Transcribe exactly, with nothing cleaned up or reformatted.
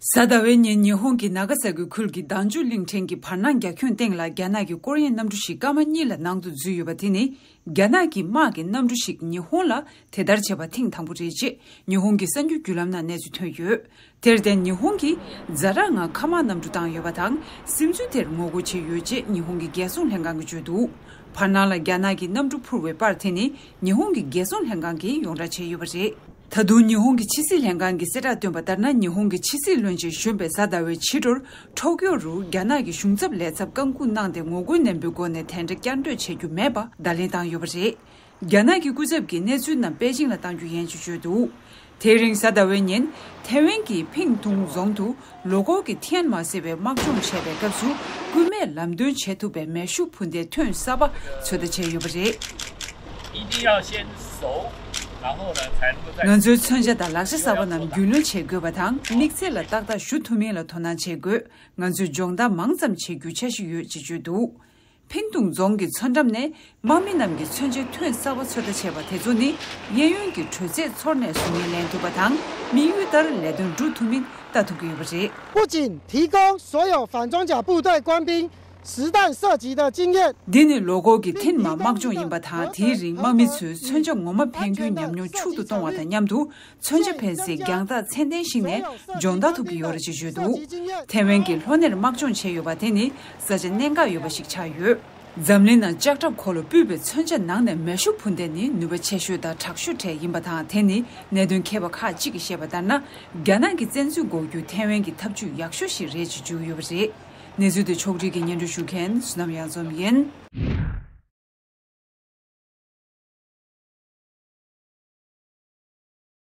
གཟའ་ཟླ་བའི་ཉིན་ཉི་ཧོང་གི་ནཱ་ག་ས་ཀི་ཁུལ་གྱི་དང་ཇུ་གླིང་ཕྲན་གྱི་བར་སྣང་རྒྱ་ཁྱོན་སྟེང་ལ་རྒྱ་ནག་གི་སྐོར་གཡེང་གནམ་གྲུ་ཞིག་སྐར་མ་གཉིས་ལ་ནང་དུ་འཛུལ་ཡོད་པ་དེ་ནི། རྒྱ་ནག་གི་དམག་གི་གནམ་གྲུ་ཞིག་ཉི་ཧོང་ལ་དེ་ལྟར་བྱས་པ་ཐེངས་དང་པོ་རེད་ཅེས་ཉི་ཧོང་གི་གསར་འགྱུར་བརྒྱུད་ལམ་ནང་གནས་ཚུལ་ཐོན་ཡོད། དེར་བརྟེན་ཉི་ཧོང་གིས་ཛ་དྲག་ངང་མཁའ་དམག་གནམ་གྲུ་བཏང་ཡོད་པ་དང་། སིམ་འཛུལ་དེར་ངོ་རྒོལ་བྱས་ཡོད་ཅེས་ཉི་ཧོང་གི་རྒྱལ་སྲུང་ལྷན་ཁང་གིས་བརྗོད་འདུག་བར་སྣང་ལ་རྒྱ་ནག་གི་གནམ་གྲུ་འཕུར་བའི་པར་དེ་ནི་ཉི་ཧོང་གི་རྒྱལ་སྲུང་ལྷན་ཁང་གིས་ཡོངས་བསྒྲགས་བྱས་ཡོད་པ་རེད། ད་དུང་ཉི་ཧོང་གི་ཕྱི་སྲིད་ལྷན་ཁང་གིས་གསལ་བསྒྲགས་བཏོན་པ་ལྟར་ན། ཉི་ཧོང་གི་ཕྱི་སྲིད་བློན་ཆེན་གཞོན་པས་གཟའ་ཟླ་བའི་ཕྱི་དྲོར་ཊོ་ཀྱོ་རུ་རྒྱ་ནག་གི་གཞུང་ཚབ་ལས་ཚབ་བཀག་འགོག་གནང་སྟེ། ངོ་རྒོལ་ནན་པོའི་སྒོ་ནས་དེ་འདྲ་བསྐྱར་ཟློས་བྱེད་རྒྱུ་མེད་པ་བརྡ་ལན་བཏང་ཡོད་པ་རེད། རྒྱ་ནག་གི་སྐུ་ཚབ་ཀྱིས་གནས་ཚུལ་རྣམས་པེ་ཅིང་ལ་གཏང་རྒྱུ་ཡིན་ཞེས་བརྗོད་འདུག་དེའི་རིང་གཟའ་ཟླ་བའི་ཉིན་ཐའེ་ཝན་གྱི་ཕིང་ཏུང་རྫོང་དུ་ལོ་འཁོར་གྱི་ཐེན་མ་ཟེར་བའི་དམག་སྦྱོང་བྱས་པའི་སྐབས་སུ། སྐུད་མེད་ལམ་སྟོན་བྱེད་ཐུབ་པའི་མེ་ཤུགས་འཕུར་མདེལ་ཐོན་གསར་པ་ཚོད་ལྟ་བྱས་ཡོད་པ་རེད། 一定要先熟，然后呢才能够在 ང་ཚོའི་མཚོན་ཆ་དང་ལག་ཆ་གསར་པ་རྣམས་རྒྱུས་ལོན་བྱེད་དགོས་པ་དང་། དམིགས་ཚད་ལ་ཏག་ཏག་ཞུ་ཐུབ་མིན་ལ་དོ་སྣང་བྱེད་དགོས། ང་ཚོས་སྦྱོང་བརྡར་མང་ཙམ་བྱེད་རྒྱུ་འཆར་གཞི་ཡོད་ཅེས་བརྗོད་འདུག་ཕིན་ཏུང་རྫོང་གི་མཚོ་འགྲམ་ནས་དམག་མི་རྣམས་ཀྱིས་མཚོན་ཆའི་ཐོན་གསར་པ་ཚོད་ལྟ་བྱས་པ་དེ་ཚོ་ནི་གཡས་གཡོན་གྱི་དྲོད་ཚད་ཚོར་ནས་གཟུགས་བརྙན་ལེན་ཐུབ་པ་དང་། དམིགས་ཡུལ་ལྟར་ལས་དོན་སྒྲུབ་ཐུབ་མིན་ལྟ་ཐུབ་ཀྱི་ཡོད་པ་རེད། 不仅提供所有反装甲部队官兵实弹射击的经验， འདི་ནི་ལོ་འཁོར་གྱི་ཐེན་མ་དམག་སྦྱོང་ཡིན་པ་དང་། དེའི་རིང་དམག་མི་ཚོས་མཚོན་ཆ་ངོ་མ་འཕེན་རྒྱུའི་ཉམས་མྱོང་ཕྱུག་ཏུ་གཏོང་བ་དང་མཉམ་དུ། མཚོན་ཆ་འཕེན་སའི་རྒྱང་ཐག་ཚད་ལྡན་ཞིག་ནས་སྦྱོང་བརྡར་ཐུབ་ཀྱི་ཡོད་རེད་ཅེས་བརྗོད་འདུག་ཐའེ་ཝན་གྱིས་ལྷོ་ནེར་དམག་སྦྱོང་བྱས་ཡོད་པ་དེ་ནི་ས་ཆ་གནད་འགག་ཡོད་པ་ཞིག་ཆགས་ཡོད། འཛམ་གླིང་ནང་ལྕགས་ཁྲབ་འཁོར་ལོ་སྤུས་པའི་མཚོན་ཆ་ནང་ནས་མེ་ཤུགས་འཕུར་མདེལ་ནི་ནུས་པ་ཆེ་ཤོས་དང་དྲག་ཤོས་གྲས་ཡིན་པ་དང་། དེ་ནི་གནད་དོན་མཁས་པ་ཁག་ཅིག་གིས་བཤད་པ་ལྟར་ན། རྒྱ་ནག་གི་བཙན་འཛུལ་འགོག་རྒྱུའི་ཐའེ་ཝན་གྱི་ཐབས་ཇུས་ཡག་ཤོས་ཤིག་རེད་ཅེས་བརྗོད་ཀྱི་ཡོད་པ་རེད། གནས་ཚུལ་དེ་ཕྱོགས་སྒྲིག་གིས་སྙན་སྒྲོན་ཞུ་མཁན་བསོད་ནམས་གཡང་འཛོམས་ཡིན།